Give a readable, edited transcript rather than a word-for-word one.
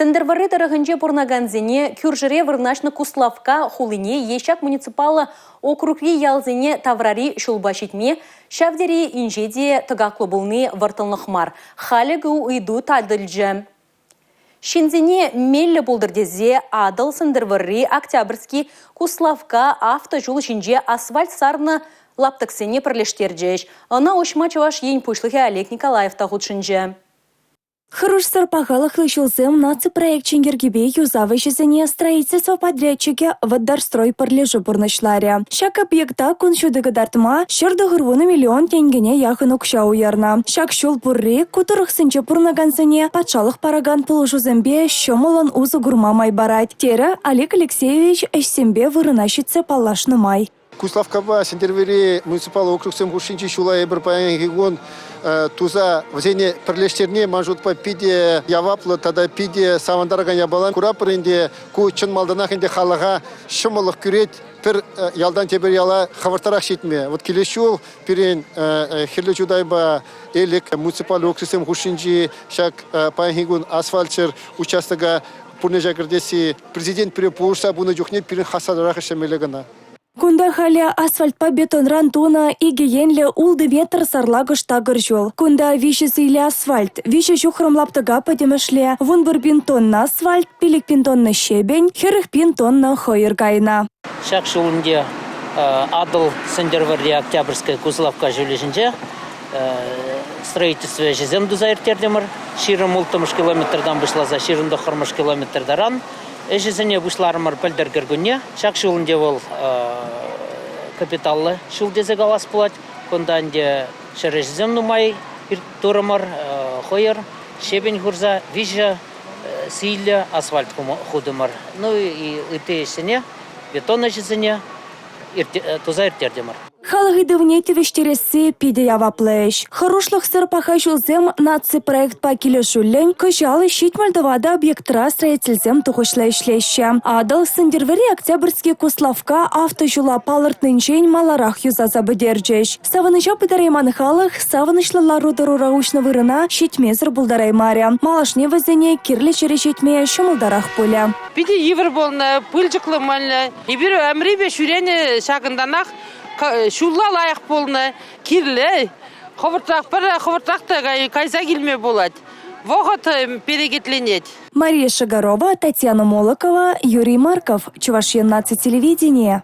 Сӗнтӗрвӑрри тӑрӑхӗнче пурӑнакансене кӳршӗре вырнаҫнӑ Куславкка хулине е ҫак муниципаллӑ округри ялсене таврари ҫулпа ҫитме ҫав тери инҫе те тӑкаклӑ пулни вӑрттӑнлӑх мар. Халӗ ку ыйту татӑлчӗ. Ҫынсене меллӗ пултӑр тесе Атӑл, Сӗнтӗрвӑрри, Октябрьски, Куславкка автоҫул ҫинче асфальт сарнӑ лаптӑксене пӗрлештерчӗҫ. Ӑна уҫма Чӑваш Ен Пуҫлӑхӗ Олег Николаев та хутшӑнчӗ. Хӑрушсӑр пахалӑхлӑ ҫулсем наци проекчӗн йӗркипе юсав ӗҫӗсене строительство подрядчикӗ «Воддорстрой» пӗрлешӳ пурнӑҫларӗ. Ҫак объекта кун ҫути кӑтартма 190 миллион тенкӗне яхӑн укҫа уйӑрнӑ. Ҫак ҫул пурри ку тӑрӑхсенче пурӑнакансене патшалӑх паракан пулӑшусемпе ҫӑмӑллӑн усӑ курма май парать, терӗ Олег Алексеевич ӗҫсемпе вырӑна ҫитсе паллашнӑ май. Куславккапа Сӗнтӗрвӑрри муниципаллӑ округсем хушшинчи ҫула эпир паянхи кун туса вӗсене пӗрлештерни ман шутпа питӗ яваплӑ тата питӗ савӑнтаракан япала. Куратпӑр ӗнтӗ, ку чӑн малтанах ӗнтӗ халӑха ҫӑмӑллӑх кӳрет пӗр ялтан тепӗр яла хӑвӑртрах ҫитме. Вот килес ҫул пирӗн Хӗрлӗ Чутайпа Элӗк муниципаллӑ округсем хушшинчи ҫак паянхи кун асфальтсӑр участока пурнӑҫа кӗртесси президент пире пулӑшса пынӑ чухне пирӗн хастартарах ӗҫлемелле кӑна. Кунта халӗ асфальтпа бетонран тунӑ икӗ енлӗ ултӑ метр сарлакӑш такӑр ҫул. Кунта виҫӗ сийлӗ асфальт, виҫӗ ҫухрӑм лаптӑка пӗтӗмӗшле 11 пин тонна асфальт, 5 пин тонна щебень, 40 пин тонна хӑйӑр кайнӑ. Ҫак ҫул ӗнтӗ Атӑл Сӗнтӗрвӑрри Октябрьская Куславкка ҫулӗ ҫинче строительство ӗҫӗсем туса ирттертӗмӗр. 26 километртан пуҫласа 29 километр таран Ӗҫӗсене пуҫларӑмӑр пӗлтӗр кӗркунне. Ҫак ҫул ӗнтӗ вӑл капиталлӑ ҫул тесе калас пулать. Кунта ӗнтӗ ҫӗр ӗҫӗсем нумай турӑмӑр, хӑйӑр, щебень хурса виҫӗ сийлӗ асфальт хутӑмӑр. Ну и ытти ӗҫсене, бетон ӗҫӗсене туса ирттертӗмӗр. Халӑх ыйтӑвне тивӗҫтересси питӗ яваплӑ ӗҫ. Хӑрушлӑхсӑр паха ҫулсем наци проектпа килӗшӳллӗн кӑҫал 74 объектра строительсем тухӑҫлӑ ӗҫлеҫҫӗ. Атӑл, Сӗнтӗрвӑрри, Октябрьски, Куславкка автоҫула палӑртнинчен маларах юсаса пӗтерчӗҫ. Савӑнӑҫа пытарайман халӑх савӑнӑҫлӑ лару-тӑрура уҫнӑ вырӑна ҫитмесӗр пултараймарӗ. Малашне вӗсене кирлӗ ҫӗре ҫитме ҫӑмӑлтарах пулӗ. Питӗ йывӑр пулнӑ, пылчӑклӑ мӑнлӑ. Эпир ӗмрипе ҫӳренӗ ҫакӑнтанах ҫулла лайӑх пулнӑ, кирлӗ. Хӑвӑртрах пӗр хӑвӑртрах та кайса килме пулать. Вӑхӑт перекетленет. Мария Шагарова, Татьяна Молокова, Юрий Марков, Чӑваш Ен наци телевиденийӗ.